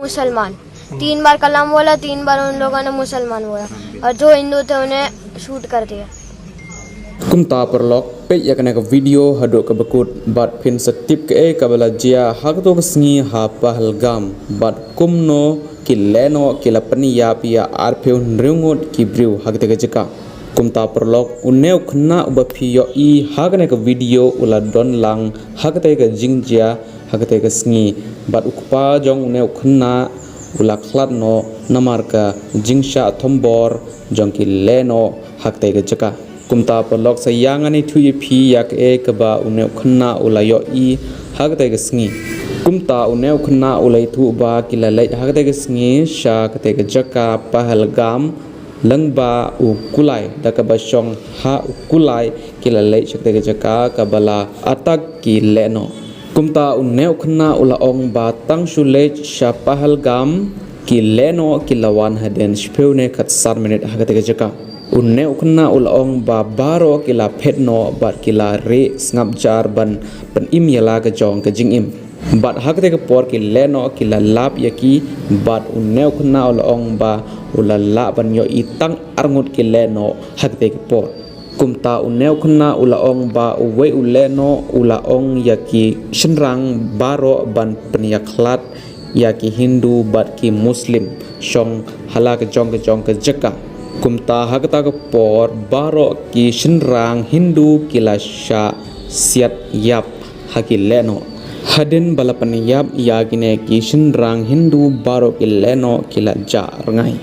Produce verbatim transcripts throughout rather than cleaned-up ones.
मुसलमान। तीन बार कलम बोला, तीन बार उन लोगों ने मुसलमान बोला, और जो हिंदू थे उन्हें शूट कर दिया। Kumta paralok, peit ïa kane ka video haduh kaba kut bad phin sa tip kaei kaba la jia ha kato ka sngi ha Pahalgam bad kumno ki lehnoh ki la pynïap ïa arphew hynriew ngut ki briew ha katei ka jaka. Kumta paralok, une u khynnah uba phi ïohi ha kane ka video u la don lang ha katei ka jingjia ha katei ka sngi bad u kpa jong une u khynnah u la khlad noh namar ka jingshah thombor jong ki lehnoh ha katei ka jaka. Kumta paralok, sa ïa ngan ïathuh ïa phi ïa kaei kaba une u khynnah u la ïohi ha katei ka sngi. Kumta une u khynnah u la ïathuh ba ki la leit ha katei ka sngi sha katei ka jaka Pahalgam, lyngba u kulai, da kaba shong ha u kulai ki la leit sha katei ka jaka kaba la attack ki lehnoh. Kumta une u khynnah u la ong ba tang shu leit sha Pahalgam ki lehnoh ki la wan hadien shiphew ne khatsan minit ha katei ka jaka. Une u khynnah u la ong ba baroh ki la phet noh bad ki la rieh sngap jar ban pynim ïa la ka jong ka jingim. Bad ha katei ka por ki lehnoh ki la lap ïa ki bad une u khynnah u la ong ba u la lah ban ïohi tang arngut ki lehnoh ha katei ka por. Kumta une u khynnah u la ong ba uwei u lehnoh u la ong ïa ki shynrang baroh ban pynïakhlad ïa ki Hindu bad ki Muslim shong ha la ka jong ka jong ka jaka. Kumta ha kata ka por baroh ki shynrang Hindu ki la shah siat ïap ha ki lehnoh. Hadien ba la pynïap ïa kine ki shynrang Hindu baroh ki lehnoh ki la jah rngai.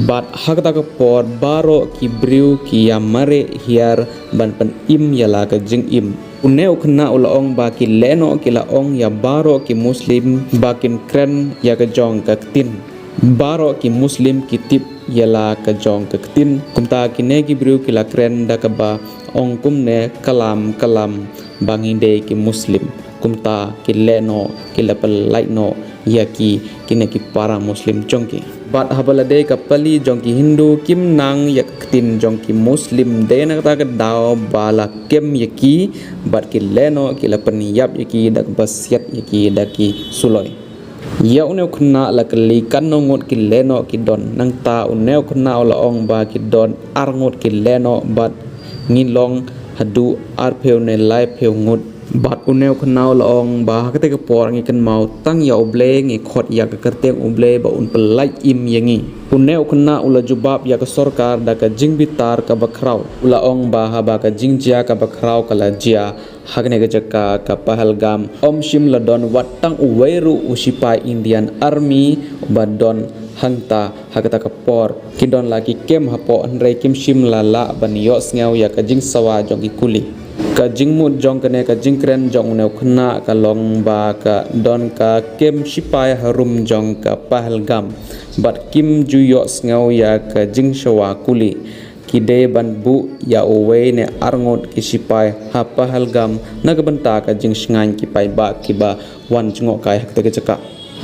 Bad ha kata ka por baroh ki briew ki ïa mareh hiar ban pynim ïa la ka jingim. Une u khynnah u la ong ba ki lehnoh ki la ong ïa baroh ki Muslim ba kin kren ïa ka jong ka ktien. Baroh ki Muslim ki tip ïa la ka jong ka ktien. Kumta kine ki briew ki la kren da kaba ong kumne, kalam kalam ba ngi dei ki Muslim. Kumta ki lehnoh ki la pyllait noh ïa ki, kine ki para Muslim jong ki. Bad haba la dei ka pali jong ki Hindu kim nang ïa ka ktien jong ki Muslim, dei na kata ka daw ba la kem ïa ki bad ki lehnoh ki la pynïap ïa ki da kaba siat ïa ki da ki suloi. Ïa une u khynnah la kylli katno ngut ki lehnoh ki don. Nangta une u khynnah u la ong ba ki don arngut ki lehnoh bad ngi long haduh arphew ne laiphew ngut. Bad une u khynnah u la ong ba ha katei ka por ngi kynmaw tang ïa U Blei, ngi khot ïa ka kyrteng U Blei ba un pyllait im ïa ngi. Une u khynnah u la jubab ïa ka sorkar da ka jingbitar kaba khraw. U la ong ba haba ka jingjia kaba khraw ka la jia ha kane ka jaka ka Pahalgam, ym shym la don wat tang uwei ruh u shipai Indian Army uba don hangta ha kata ka por. Ki don la ki kem hapoh hynrei kim shym la lah ban ïohsngew ïa ka jingsawa jong ki kuli. Ka jingmut jong kane ka jingkren jong une u khynnah ka long ba ka don ka kem shipai harum jong ka Pahalgam bad kim ju ïohsngew ïa ka jingsawa kuli. Ki dei ban buh ïa uwei ne arngut ki shipai ha Pahalgam na ka bynta ka jingshngaiñ ki paidbah kiba wan jngohkai ha katei ka jaka.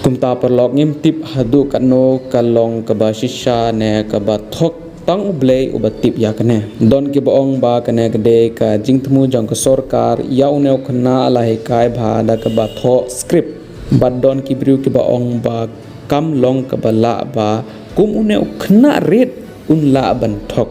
Kumta paralok, ngim tip haduh katno ka long kaba shisha ne kaba thok, tang U Blei uba tip ïa kane. Don kiba ong ba kane ka dei ka jingthmu jong ka sorkar ïa une u khynnah la hikai bha da kaba thoh script. Bad don ki briew kiba ong ba kam long kaba lah ba kum une u khynnah rit un lah ban thok.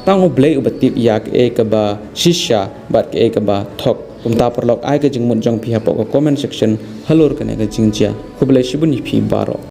Tang U Blei uba tip ïa kaei kaba shisha bad kaei kaba thok. Kumta paralok, ai ka jingmut jong phi hapoh ka comment section halor kane ka jingjia. Khublei shibun ïa phi baroh.